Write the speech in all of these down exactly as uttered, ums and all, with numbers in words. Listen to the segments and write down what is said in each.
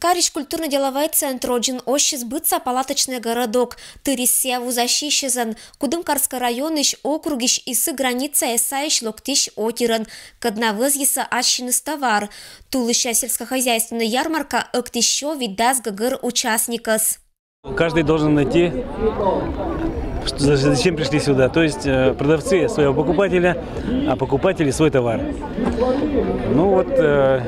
Карысь культурно-деловӧй центр одзын оссис быдса палаточнӧй городок. Тырис сійӧ вузасьысьӧзӧн Кудымкарскӧй районысь, округысь и сы границаӧ сайысь локтысь отирӧн, кӧд на вӧзйисӧ ассьыныс товар. Тулысся сельскохозяйственнӧй ярмарка ӧктысь сё витдас гӧгӧр участникӧс. Каждый должен найти, что, зачем пришли сюда. То есть э, продавцы своего покупателя, а покупатели свой товар. Ну вот, э,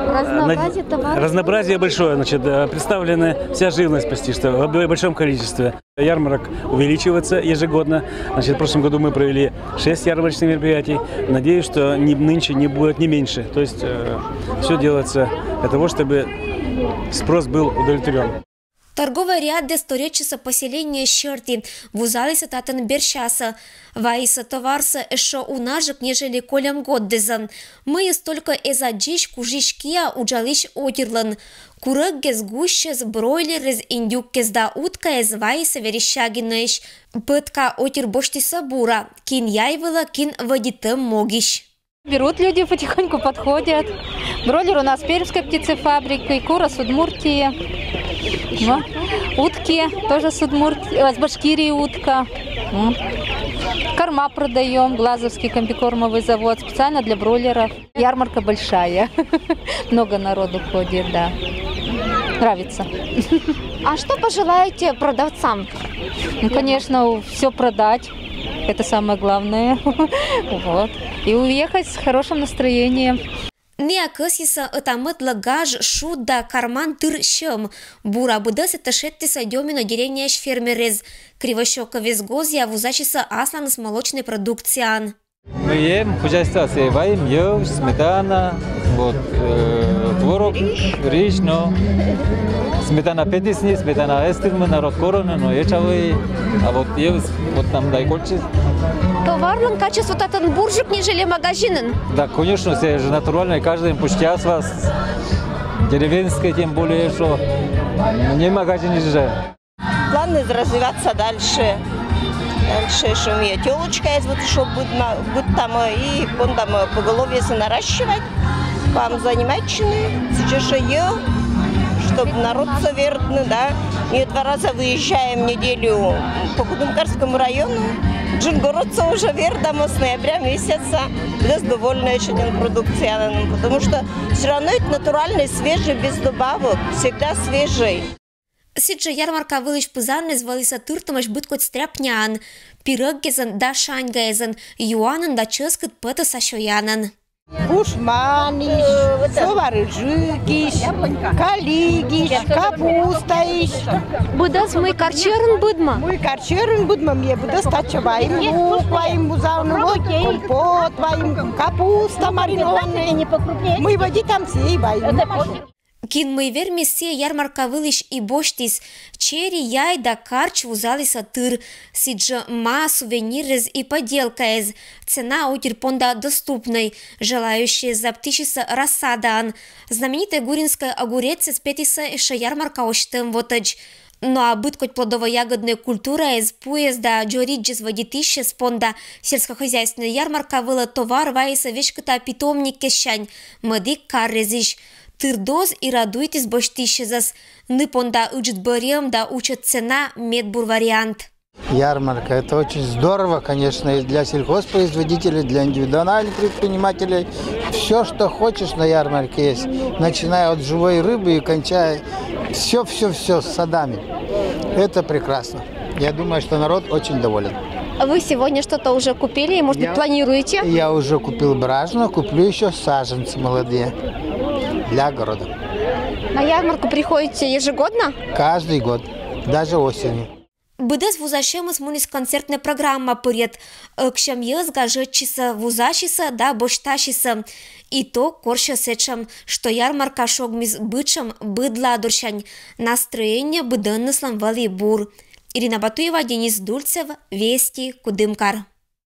разнообразие товаров. Разнообразие большое, значит, э, представлена вся живность почти что в большом количестве. Ярмарок увеличивается ежегодно. Значит, в прошлом году мы провели шесть ярмарочных мероприятий. Надеюсь, что ни, нынче не будет не меньше. То есть э, все делается для того, чтобы спрос был удовлетворен. Торговӧй рядыс торйӧдчис поселение серти, вузалісӧ татӧн берсясӧ. Вайисӧ товарсӧ эшшӧ унажӧк, нежели кольӧм годдіс. Мыйыс только эз аддзысь кужысь киа уджалысь отирлӧн. Курӧггес, гусьӧс, бройлерыс, индюккес да уткаыс вайисӧ Верещагиноысь. Пӧтка отир босьтісӧ бура, кин яй вылӧ, кин вӧдитӧм могысь. Берут люди, потихоньку подходят. Бройлер у нас пермской птицефабрики, кура с Удмуртии. Ну, утки тоже с Удмуртии, э, с Башкирии утка. М. Корма продаем, Глазовский комбикормовый завод, специально для бройлеров. Ярмарка большая, много народу ходит, да. Нравится. А что пожелаете продавцам? Ну, конечно, все продать. Это самое главное. Вот. И уехать с хорошим настроением. Ныа кӧсйисӧ ӧта-мӧдлӧ гаж, шуд да карман тыр сьӧм. Бура быдӧсӧс шедьтіс Дёмино деревняысь фермерыс. Кривощёковысь гозъя вузасис асланыс молочнӧй продукцияӧн. Мыйӧн хозяйствоас вайим йӧв, сметана, вот, э, творог, рис, но сметана петісны, сметана эз тырмы, народ корӧны, но ечавы, а вот йӧв, вот нам дай кольччис. Товарлӧн качество татӧн бурджык, нежели магазинын? Да, конечно, всё же натуральное, каждый почти асвас, деревенское, тем более, что не магазин же. Планы развиваться дальше. Дальше, что мне тёлочка из вот, чтобы быдтам и пондам поголовье наращивать. Вам занимайтчыны, сыдзи йӧв, чтоб народсӧ вердны, да. Мы два раза выезжаем в неделю по Кудымкарскому району. Джингородсӧ уже вердам с ноября месяца. Быдэс довольны ещё один продукция, потому что всё равно это натуральный, свежий, без добавок, всегда свежий. Сідзжӧ ярмарка вылысь пызаныс вӧліс тыртӧмысь быдкодь стряпняӧн: пирӧггезӧн да шаньгаэзӧн, юанӧн да чӧскыд пӧтӧса сёянӧн. Бушманысь, сова рыжыкысь, калигысь, капустаысь. Быдӧс, мый кар черын быдмӧ? Мый кар черын быдмӧ, ми быдӧс татчӧ вайим, лук вайим, бузавны, вот, компот вайим, капуста маринованный. Мый вӧдитам, сійӧ вайим. Кин мый вермис, сійӧ ярмарка вылысь и босьтіс. Чери, яй да карч вузалісӧ тыр. Сідзжӧ ма, сувенирыс и поделкаыс. Цена отир понда доступнӧй. Желающие заптысисӧ рассадаӧн. Знаменитӧй гуринскӧй огурецыс петісӧ ещӧ ярмарка ӧтиӧн вотӧдз. Но а быдкодь плодово-ягоднӧй культураыс, пуэс да дзоридзьӧс вӧдитысьӧс понда сельскохозяйственнӧй ярмарка вылӧ товар вайисӧ веськыда питомниккессянь, мӧдік каррезысь. Тыр доз и радуйтіс босьтысьӧзӧс. Ны понда ыджыд бӧрйӧм да учӧт цена — медбур вариант. Ярмарка — это очень здорово, конечно, и для сельхозпроизводителей, для индивидуальных предпринимателей. Все, что хочешь, на ярмарке есть, начиная от живой рыбы и кончая все, все, все с садами. Это прекрасно. Я думаю, что народ очень доволен. Вы сегодня что-то уже купили и, может быть, планируете? Я уже купил бражну, куплю еще саженцы молодые для огорода. На ярмарку приходите ежегодно? Каждый год, даже осенью. Быдӧс вузасьӧмыс муніс концертнӧй программа пырйӧд. Ӧксьӧм йӧз гажӧдчисӧ, вузасисӧ да босьтасисӧ. Итог корсьӧ сэтшӧм, что ярмарка шогмис бытшӧм быд ладорсянь. Настроение быдӧныслӧн вӧлі бур. Ирина Батуева, Денис Дульцев, «Вести», Кудымкар.